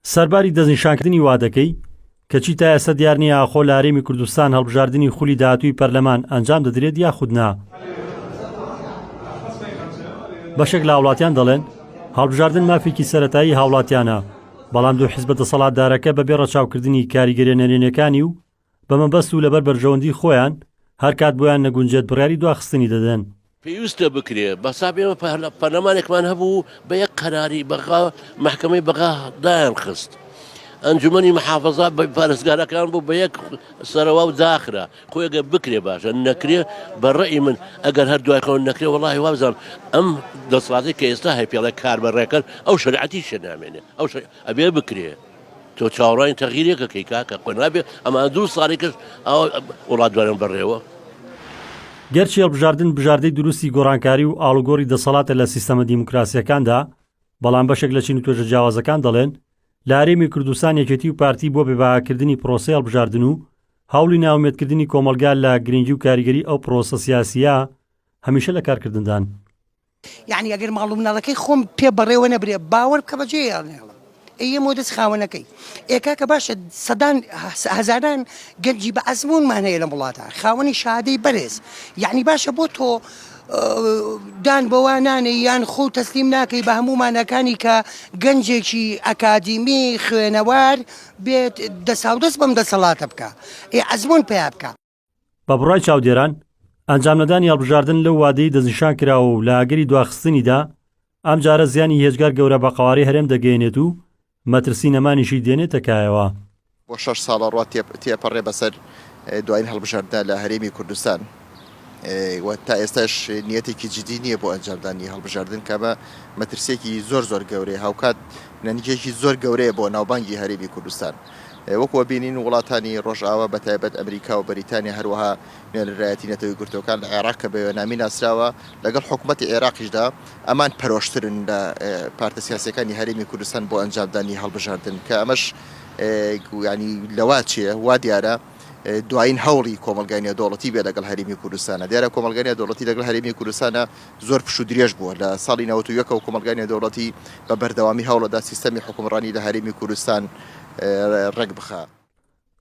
سەرباری دەستنیشانکردنی وادەکەی، کەچی تا ئێستا دیار نییە ئاخۆ لە هەرێمی کوردستان هەڵبژاردنی خولی داهاتووی پەرلەمان ئەنجام دەدرێت یاخود نا. بەشێک لە هاوڵاتیان دەڵێن، هەڵبژاردن مافێکی سەرەتایی هاوڵاتیانە، بەڵام دوو حزبە دەسەڵاتدارەکە بەبێ ڕەچاوکردنی کاریگەریە نەرێنیەکانی و بە مەبەست و لەبەر بەرژەوەندی خۆیان هەرکات بۆیان نەگونجێت بڕیاری دواخستنی دەدەن. پێویستە بکرێ بەساب ئێمە پەرلەمانێکمان هەبوو بە یەک قەراری بەغا مەحکەمەی بەغا دایان خست ئەنجومەنی محافظە بە پارێزگارەکان بوو بە یەک سەرەوە و داخرا خۆی ئەگەر بکرێ باشە نەکرێ بە ڕێی من ئەگەر هەر دوای خۆ نەکرێ وەڵی وابزانم ئەم دەسەڵاتی کە ئێستا هەیە پێڵێ کار بە ڕێکەر ئەو شەریعەتیشە نامێنێ ئەو ئەبێ بکرێ تۆ چاوەڕوانی تەغیرێک ئەکەی کاکە خۆ نابێ ئەمان دوو ساڵی کەس ئەوە وڵات بەرن بەڕێوە. گەرچی هەڵبژاردن بژاردەی دروستی گۆڕانکاری و ئاڵوگۆڕی دەسەڵاتە لە سیستەمە دیموکراسییەکاندا، بەڵام بەشێک لە چین و توێژە جیاوازەکان دەڵێن، لە هەرێمی کوردستان یەکێتی و پارتی بۆ بێبەهاکردنی پرۆسەی هەڵبژاردن و هەوڵی نائومێدکردنی کۆمەڵگا لە گرنگی و کاریگەری ئەو پرۆسە سیاسییە هەمیشە لە کارکردندان. یەعنی ئەگەر ماڵ و مناڵەکەی خۆم پێ بەڕێوە نەبرێ باوەڕ بکە بەجێ یانێڵم ئەیەمەوە دەست خاوەنەکەی ئێ کاکە باشە سەدان هەزاران گەنجی بە ئەزموونمان هەیە لەم وڵاتە خاوەنی شادەی بەرێز یعنی باشە بۆ تۆ دان بەوە نانێ یان خۆ تەسلیم ناکەی بە هەموومانەکانی کە گەنجێکی ئەکادیمی خوێنەوار بێت دەساودەست بەم دەسەڵاتە بکە ئێ ئەزمون پیا بکە. بە بڕوای چاودێران، ئەنجامنەدانی هەڵبژاردن لەو وادەی دەستنیشان کراوە و لە ئەگەری دواخستنیدا، ئەمجارە زیانی هێجگار گەورە بە قەوارەی هەرێم دەگەیەنێت و مەترسی نەمانیشی دێنێتە کایەوە. بۆ شەش ساڵە ڕوا تێپەڕێ بەسەر دوایین هەڵبژاردنە لە هەرێمی کوردستان و تا ئێستاش نیەتێکی جدی نییە بۆ ئەنجامدانی هەڵبژاردن کە ئەمە مەترسییەکی زۆر زۆر گەورەیە هاوکات نەنگییەکی زۆر گەورەیە بۆ ناوبانگی هەرێمی کوردستان. وەکو ئەبینین وڵاتانی ڕۆژئاوا بە تایبەت ئەمریکا و بەریتانیا هەروەها نوێنەرایەتی نەتەوە یەکگرتووەکان لە عێراق کە بە یۆنامی ناسراوە لەگەڵ حکومەتی عێراقیشدا ئەمان پەرۆشترن لە پارتە سیاسیەکانی هەرێمی کوردستان بۆ ئەنجامدانی هەڵبژاردن کە ئەمەش ینی لەوا چێ وا دیارە دوایین هەوڵی کۆمەڵگای نێودەوڵەتی بێ لەگەڵ هەرێمی کوردستانە دیارە کۆمەڵگای نێودەوڵەتی لەگەڵ هەرێمی کوردستانە زۆر پشوو درێژ بووە لە ساڵی 91ەوە کۆمەڵگای نێودەوڵەتی بە بەردەوامی هەوڵەدا سیستەمی حکومڕانی لە هەرێمی کوردستان ڕێک بخا.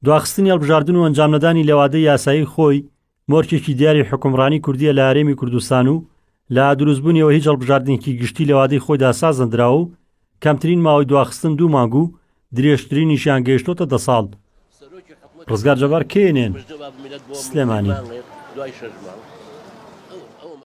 دواخستنی هەڵبژاردن و ئەنجامنەدانی لە وادەی یاسایی خۆی مۆرکێکی دیاری حوکمڕانی کوردییە لە هەرێمی کوردستان و لە دروستبوونیەوە هیچ هەڵبژاردنێکی گشتی لە وادەی خۆیدا سازنەدراوە و کەمترین ماوەی دواخستن دوو مانگ و درێژترینیشیان گەیشتۆتە دە ساڵ. ڕزگار جەبار، KNN، سلێمانی.